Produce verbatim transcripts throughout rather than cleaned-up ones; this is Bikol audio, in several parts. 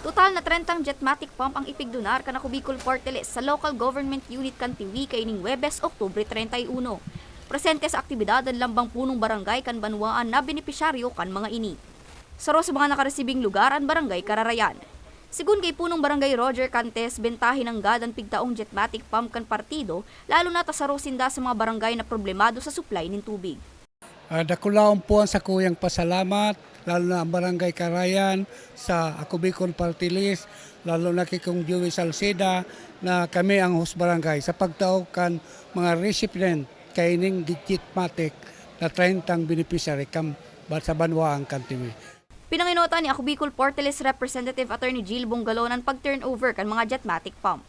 Total na trentang Jetmatic pump ang ipigdonar kan Ako Bicol Party List sa Local Government Unit kan Tiwi kaining Huwebes, Oktubre treinta y uno. Presente sa aktibidad an lambang punong barangay kan banwaan na benepisyaryo kan mga ini. Saro sa mga nakaresibing lugar an Barangay Kararayan. Sigon kay Punong Barangay Roger Cantes, bentahe nanggad an pigtaong Jetmatic pump kan partido, lalo na ta saro sinda sa mga barangay na problemado sa supply nin tubig. Ah, dakulaon po ang sakuyang pasalamat, lalo na ang Barangay Karayan sa Ako Bicol Party List, lalo na kay Kong Joey Salceda na kami ang host barangay sa pagtao kan mga recipient kaining Jetmatic na trentang beneficiary kam sa banwaan kan Tiwi. Pinanginotan ni Ako Bicol Party List Representative Attorney Jill Bongalon an pag-turnover kan mga Jetmatic pump.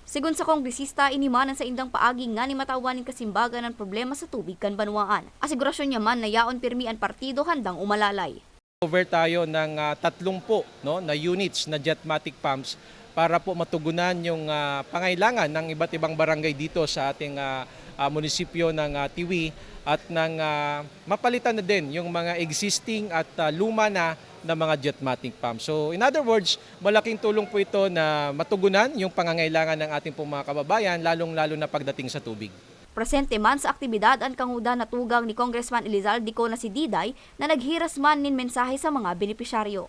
Sigon sa kongresista, ini man an saindang paagi nganing matawan nin kasimbagan an problema sa tubig kan banwaan. Asigurasyon niya man na yaon pirmi an partido handang umalalay. Over tayo ng ah, tatlumpu no, na units na Jetmatic pumps para po matugunan yung ah, pangailangan ng iba't ibang barangay dito sa ating ah, ah, munisipyo ng ah, Tiwi at ng ah, mapalitan na din yung mga existing at ah, luma na na mga Jetmatic pumps. So in other words, malaking tulong po ito na matugunan yung pangangailangan ng ating pong mga kababayan, lalong-lalo na pagdating sa tubig. Presente man sa aktibidad an kangudan na tugang ni Congressman Elizalde Co na si Diday na naghiras man nin mensahe sa mga benepisyaryo.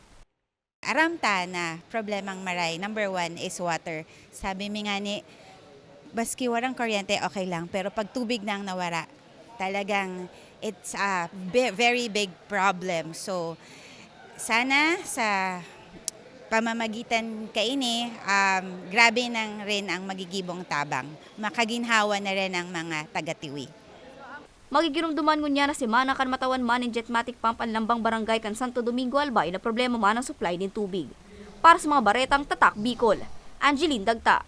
Aram ta na problemang maray, number one is water. Sabi mi nga ni, maski warang kuryente, okay lang. Pero pag tubig na ang nawara, talagang it's a bi- very big problem. So, sana sa pamamagitan kaini, um, grabe nang rin ang magigibong tabang. Makaginhawa na rin ang mga taga-Tiwi. Magigiromdoman ngunyan na semana kan matawan man nin Jetmatic pump an lambang barangay kan Santo Domingo Albay na problema man ang supply nin tubig. Para sa mga baretang Tatak Bicol, Angeline Dagta.